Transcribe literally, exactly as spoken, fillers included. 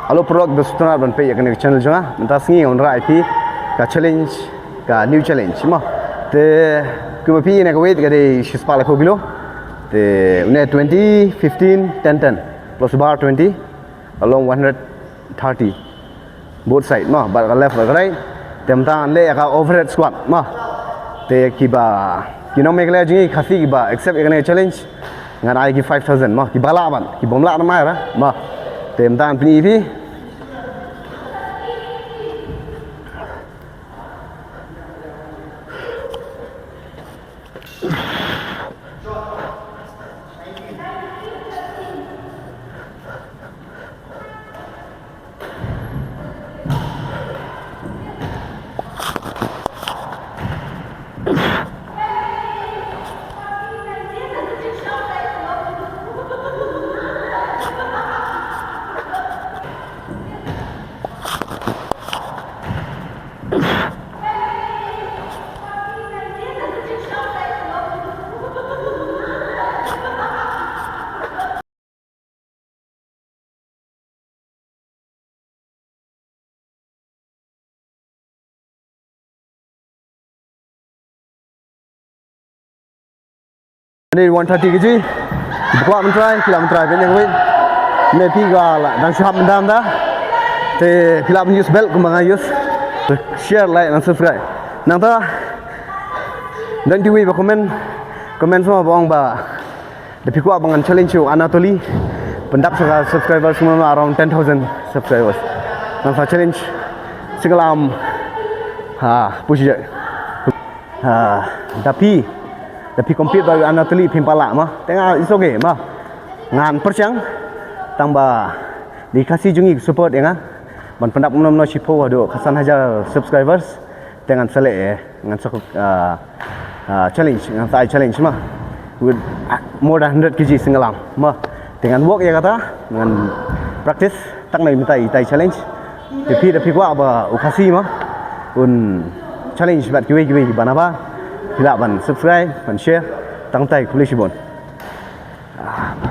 Hello paralok, da sngewtynnat ban peit ïa kane ka channel jong nga. Mynta sngi ngan wanrah ïa phi ka challenge, ka new challenge mo. Te kumba phi ïohi na ka weight ka dei shispah laiphew kilo. Te une twenty, fifteen, ten, ten plus bar twenty, ka long one hundred thirty. Both side mo, bad ka left bad ka right. Te mynta ngan leh ïa ka overhead squat mo. Te kiba, ki nong Meghalaya jong ngi, Khasi kiba accept ïa kane ka challenge, ngan ai ki five thousand mo, kiba lah bad kibym lah ngam ai re mo. Te mynta ngan pyni ïa phi. Kane one thirty kg. Phi kwah ban try, phi lah ban try, phi ïeng wei. Ne phi ka la dang shu hap mynta mynta. Te phi lah ban use belt kumba nga use. Share, like and subscribe. Nangta don kiwei ba comment, comment shuwa ba ong ba da phi kwah ba ngan challenge u Anatoly, pyndap sa ka subscribers mo, around ten thousand subscribers. Ngan sa challenge single arm. Ha, push jack. Ha, da phi, da phi compete bad u Anatoly phim pat lah mo. Te nga, it's okay mo. Ngan pyrshang, tang ba da ki Khasi jong ngi ki support ïa nga ban pyndap kumno kumno shiphew haduh ka san hajar subscribers. Te ngan sa leh, ngan sa, ah, ah, challenge, ngan sa ai challenge mo. With, ah, more than hundred kg single arm mo. Te ngan work ïa kata, ngan practice tang na mynta ita i challenge. Te phi da phi kwah ba u Khasi mo un challenge bad kiwei kiwei ba na ba, phi lah ban subscribe, ban share. Tang tai, khublei shibun.